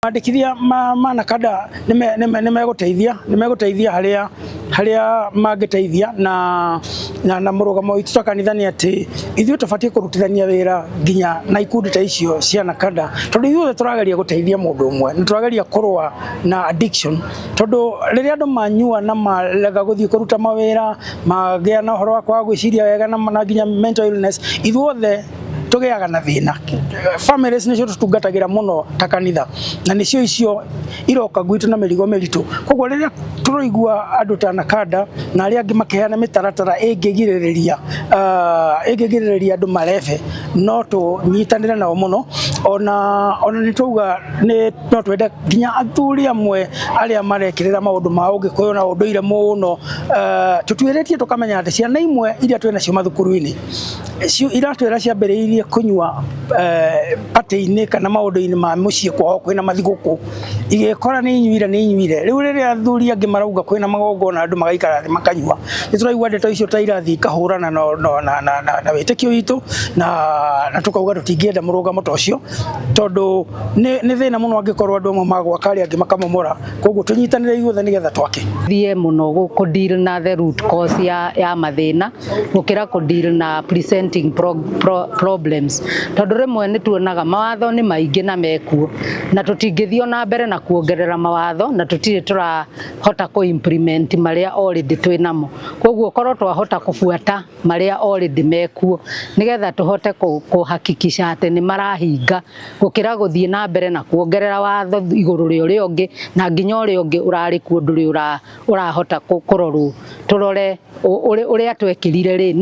Andĩkithia ma NACADA nĩ megũteithia harĩa mangĩteithia na mũrũgamo witũ ta kanitha nĩ atĩ ithuĩ tũbatiĩ kũrutithania wĩra nginya na ikundi ta icio cia NACADA, tondũ ithuothe tũrageria gũteithia mũndũ ũmwe na tũrageria kũrũa na addiction, tondũ rĩrĩa andũ manyua na marega gũthiĩ kũruta mawĩra, magĩa na ũhoro wa kwaga gwĩciria wega na nginya mental illness, ithuothe tũgĩaga na thĩna. Families nĩcio tũtungatagĩra mũno ta kanitha na nĩcio icio iroka gwitũ na mĩrigo mĩritũ. Koguo rĩrĩa tũraigua andũ ta NACADA na arĩa angĩ makĩheana mĩtaratara ĩngĩgirĩrĩria andũ marebe, no tũnyitanĩre nao mũno. Ona nĩ twauga nĩ no twende nginya athuri amwe arĩa marekĩrĩra maũndũ ma ũgĩkũyũ na ũndũire mũno, tũtuĩrĩtie tũkamenya atĩ ciana imwe iria twĩ nacio mathukuru-inĩ iratwĩra ciambĩrĩirie kũnyua party-inĩ kana maũndũ-inĩ ma mũciĩ kwao kwĩna mathigũkũ, igĩkora nĩ inyuire. Rĩu rĩrĩa athuri angĩ marauga kwĩna magongona, andũ magaikara thĩ makanyua, nĩ tũraigua ndeto icio ta irathiĩ ikahũrana na wĩtĩkio witũ na tũkauga tũtingĩenda mũrũgamo ta ũcio, tondũ nĩ thĩna mũno angĩkorwo andũ amwe magwaka, arĩa angĩ makamomora. Koguo tũnyitanĩre ithuothe nĩgetha twake. Thiĩ mũno kũ deal na the root cause ya mathĩna gũkĩra kũ deal na presenting problems, tondũ rĩmwe nĩ tuonaga mawatho nĩ maingĩ na mekuo na tũtingĩthiĩ ona mbere na kuongerera mawatho na tũtirĩ tũrahota kũ implement marĩa already twĩ namo. Koguo korwo twahota kũbuata marĩa already mekuo nĩgetha tũhote kũhakikisha atĩ nĩ marahinga, gũkĩra gũthiĩ na mbere na kuongerera watho igũrũ rĩa ũrĩa ũngĩ, na nginya ũrĩa ũngĩ ũrarĩ kuo ndũrĩ ũrahota kũrorwo, tũrore ũrĩa twekĩrire rĩ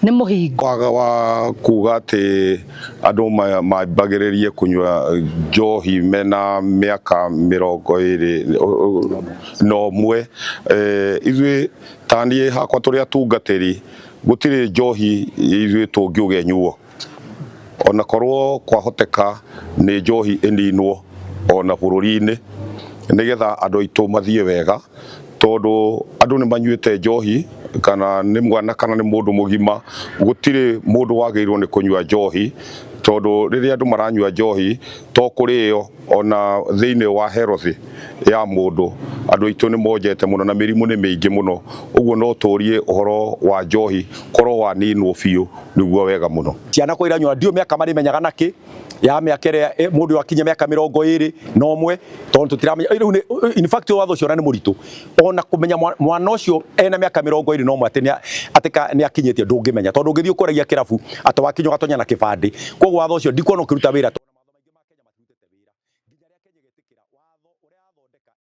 nĩ mũhingo. Waga wa kuga atĩ andũ mambagĩrĩrie kũnyua njohi mena mĩaka 21, ithuĩ ta niĩ hakwa tũrĩ atungatĩri, gũtirĩ njohi ithuĩ tũngiuga ĩnyuo, ona korwo kwahoteka nĩ njohi ĩninwo ona bũrũri-inĩ nĩgetha andũ aitũ mathiĩ wega, tondũ andũ nĩ manyuĩte njohi, kana nĩ mwana kana nĩ mũndũ mũgima, gũtirĩ mũndũ wagĩrĩirwo nĩ kũnyua njohi, tondũ rĩrĩa andũ maranyua njohi to kũrĩo, ona thĩinĩ wa health ya mũndũ andũ aitũ nĩ monjete mũno na mĩrimũ nĩ mĩingĩ mũno. Ũguo no tũrie ũhoro wa njohi korwo waninwo biũ nĩguo wega mũno. Ciana ko iranyua ndio mĩaka marĩmenyaga nakĩ ya mĩaka ĩrĩa mũndũ akinya mĩaka 21, tondũ tũtiramenya rĩu in fact watho ũcio ona nĩ mũritũ ona kũmenya mwana ũcio ena mĩaka 21 atĩ nĩ akinyĩtie, ndũngĩmenya, tondũ ũngĩthiĩ ũkoragia kĩrabu atĩ wakinya ũgatonya na kĩbandĩ. Koguo watho ũcio ndikuona ũkĩruta wĩra.